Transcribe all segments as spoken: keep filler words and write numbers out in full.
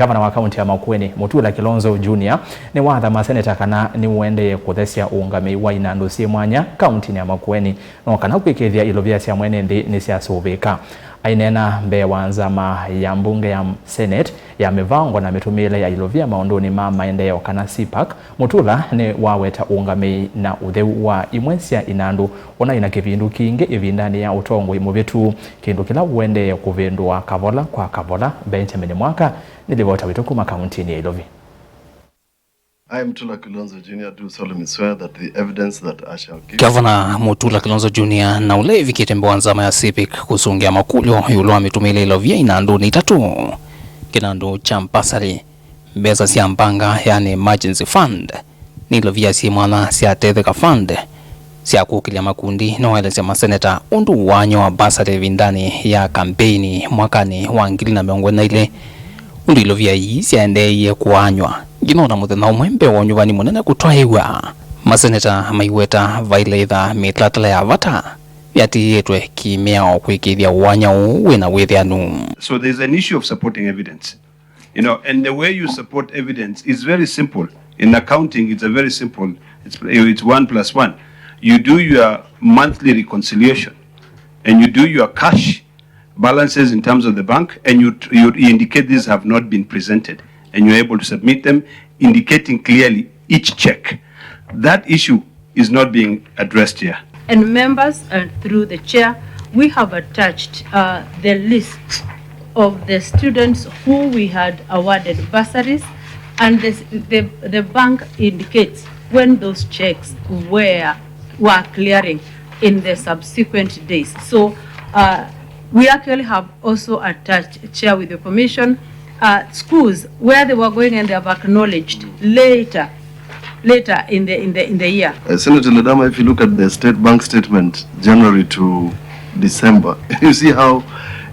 Ngavana wa kaunti ya Makueni, Mutula Kilonzo Junior, nĩwatha maseneta kana nĩũendee kũthesya ũũngamĩi wa inandũ syĩ mwanya kauntinĩ ya Makueni, no kana kwĩkĩĩthya ilovia sya mwene nthĩ nĩsyasũvĩĩka. Aineena mbee wa nzama ya mbunge ya Senate ya mĩvango na mĩtũmĩĩle ya ilovia maũndũnĩ ma maendeeo kana CPAC, Mutula nĩwaweta ũũngamĩi na ũtheu wa imwe sya inandũ ũnaĩ na kĩvindu kingĩ ĩvindanĩ ya ũtongoi mũvĩtu, kĩndũ kĩla ũendee kũvĩndũa kavola kwa kavola. Benjamin Mwaka nĩ livota witũ kuma kauntinĩ ya Ilovi. I, Mutula Kilonzo Junior, do solemnly swear that the evidence that I shall give. Gavana Mutula Kilonzo Junior na ũla ĩvikĩte mbee wa nzama ya CPAC kũsũngĩa makũlyo ĩũlũ wa mĩtũmĩĩle ĩlovia inandũnĩ itatũ, kĩnandũ kya mbasarĩ, mbesa sya mbanga, yani emergency fund, nĩ ilovia syĩ mwanya sya Tetheka Fund, sya kũkĩlya makundi, no waelesya maseneta ũndũ wany'o wa mbasarĩ ĩvindanĩ ya kambeini mwakanĩ wa ngili na mĩongo ĩna na ilĩ, ũndũ ilovia ii syaendeeie kũanywa. Nginya ona mũthenya ũmwe mbee wa ũnyuvani mũnene kũtwaĩw'a, maseneta maiweta vailaitha mĩtalatala ya vata yatĩĩtwe kĩ-mĩao kwĩkĩĩthya wanya ũũ wĩ na wĩthĩanu. So there's an issue of supporting evidence. You know, and the way you support evidence is very simple. In accounting, it's a very simple. It's, it's one plus one. You do your monthly reconciliation, and you do your cash balances in terms of the bank, and you, you indicate these have not been presented, and you're able to submit them, indicating clearly each check. That issue is not being addressed here. And members, and through the chair, we have attached, uh, the list of the students who we had awarded bursaries, and this, the, the bank indicates when those checks were, were clearing in the subsequent days. So, uh, we actually have also attached, Chair, with your permission, uh, schools where they were going and they have acknowledged later, later in the, in the, in the year. Uh, Senator Ledama, if you look at the state bank statement, January to December, you see how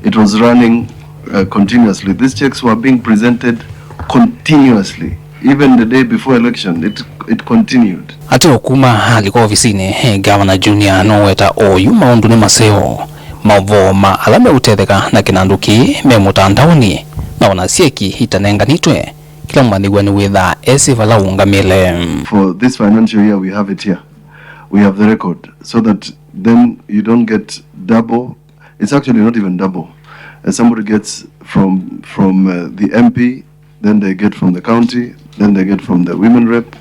it was running, uh, continuously. These checks were being presented continuously. Even the day before election, it, it continued. Ateo kuma alika ovisinĩ, eh, Gavana Junior noweta oyu maũndũ nĩ maseo. Maũvoo ma ala meũtetheka na kĩnandũ kĩĩ me mũtandaonĩ, na ona syeki itanenganĩtwe, kĩla mũmanyĩw'a nĩwĩthaa esĩ vala ũũngamĩle. For this financial year, we have it here. We have the record, so that then you don't get double. It's actually not even double. Uh, somebody gets from, from, uh, the M P, then they get from the county, then they get from the women rep.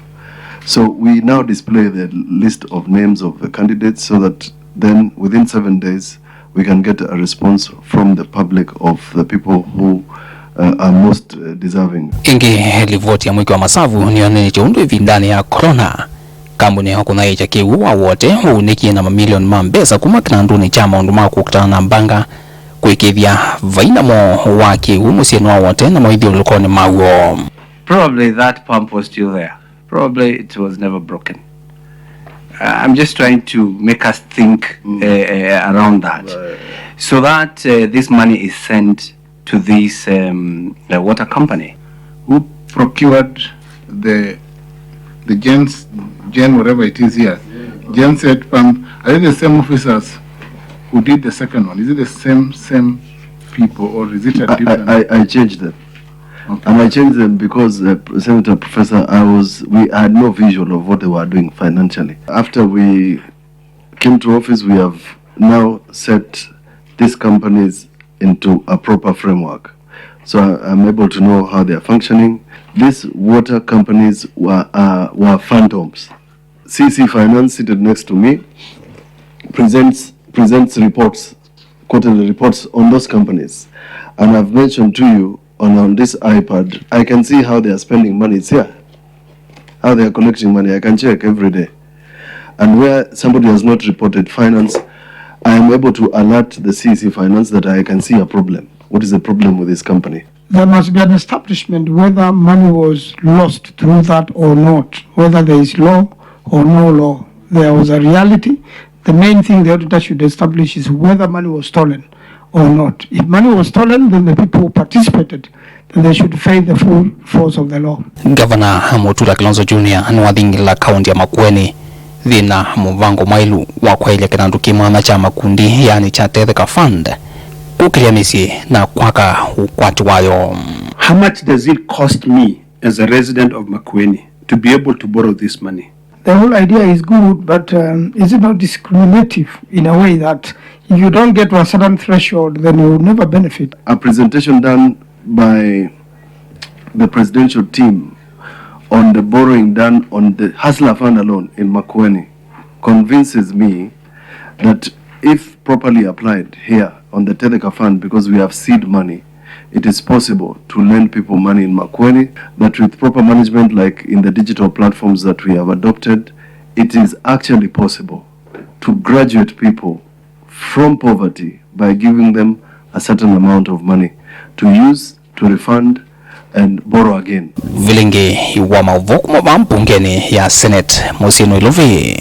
So we now display the list of names of the candidates, so that then within seven days, we can get a response from the public of the people who, uh, are most, uh, deserving. Ĩngĩ, livoti ya mwĩkĩ wa masavu nĩyonanĩtye ũndũ ĩvindanĩ ya corona, kambuni ya kũthaĩĩkya kĩw'ũ wa Wote waunĩkie na mamilioni ma mbesa kuma kĩnandũnĩ kya maũndũ ma kũkitana na mbanga, kwĩkĩĩthya vai na mo wa kĩw'ũ mũsyĩnĩ wa Wote na maithyũlũlũkonĩ maw'o. Probably that pump was still there. Probably it was never broken. Uh, I'm just trying to make us think, uh, uh, around that. So that, uh, this money is sent to this, um, uh, water company. Who procured the, the gens, gen whatever it is here, genset pump? Are they the same officers who did the second one? Is it the same, same people, or is it a I, different? I, I, I changed them. Okay. And I changed them because, uh, Senator, Professor, I was, we had no visual of what they were doing financially. After we came to office, we have now set these companies into a proper framework. So I, I'm able to know how they are functioning. These water companies were, uh, were phantoms. C C Finance, seated next to me, presents, presents reports, quarterly reports on those companies. And I've mentioned to you on, on this iPad, I can see how they are spending money. It's here. How they are collecting money, I can check every day. And where somebody has not reported finance, I am able to alert the C C Finance that I can see a problem. What is the problem with this company? There must be an establishment whether money was lost through that or not, whether there is law or no law. There was a reality. The main thing the auditor should establish is whether money was stolen or not. If money was stolen, then the people who participated, then they should face the full force of the law. Gavana Mutula Kilonzo Junior nĩwathingĩla kaunti ya Makueni thĩna mũvango mwaĩlu wa kwaĩlya kĩnandũ kĩ mwanya kya makundi, yaani kya Tetheka Fund, kũkĩlya mĩsyĩ na kwaka ũkwati wayo. How much does it cost me as a resident of Makueni to be able to borrow this money? The whole idea is good, but um, is it not discriminative in a way that if you don't get to a certain threshold, then you will never benefit? A presentation done by the presidential team on the borrowing done on the Hustler Fund alone in Makueni convinces me that if properly applied here on the Tetheka Fund, because we have seed money, it is possible to lend people money in Makueni, that with proper management, like in the digital platforms that we have adopted, it is actually possible to graduate people from poverty by giving them a certain amount of money to use to refund and borrow again. Vilingi wa maũvoo kuma vaa mbungenĩ ya Senate mũsyĩnĩ wa Ilovi,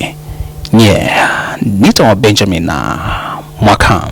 nyie nĩtawa Benjamin Mwaka.